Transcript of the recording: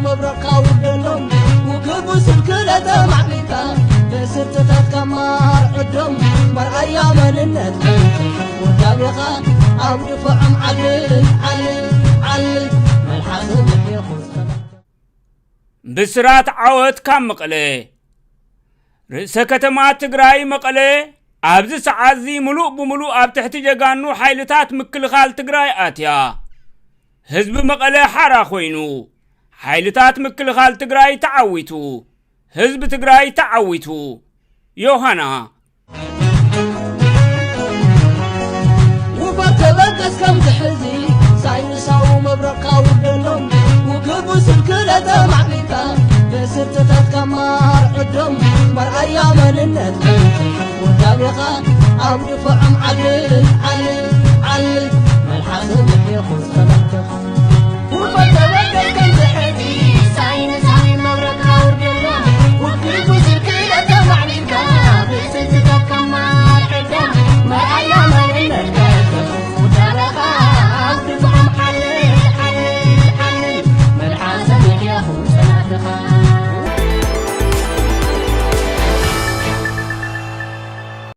መብረቕካ ውደሎም፣ ውግቡ ስልክለ ተማዕቢልካ፣ ብስርትታትካ ማር ዕዶም፣ መርኣያ መንነት ውዳቤኻ፣ ኣብ ድፎዖም ዓል፣ ዓል፣ ዓል፣ መልሓሶም ይሒኹ። ብስራት ዓወት ካብ መቐለ። ርእሰ ከተማ ትግራይ መቐለ ኣብዚ ሰዓትዚ ምሉእ ብምሉእ ኣብ ትሕቲ ጀጋኑ ሓይልታት ምክልኻል ትግራይ ኣትያ። ህዝቢ መቐለ ሓራ ኮይኑ፣ ሓይልታት ምክልኻል ትግራይ ተዓዊቱ፣ ህዝቢ ትግራይ ተዓዊቱ። ዮሃና። ውፈር ተበገስ ከምዚ ሕዚ፣ ሳይንሳዊ መብረቕካ ውደሎም፣ ውግቡ ስልክለ ተማዕቢልካ፣ ብስርትታትካ ማር ዕዶም፣ መርኣያ መንነት ውዳቤኻ፣ ኣብ ድፎዖም ዓል፣ ዓል፣ ዓል፣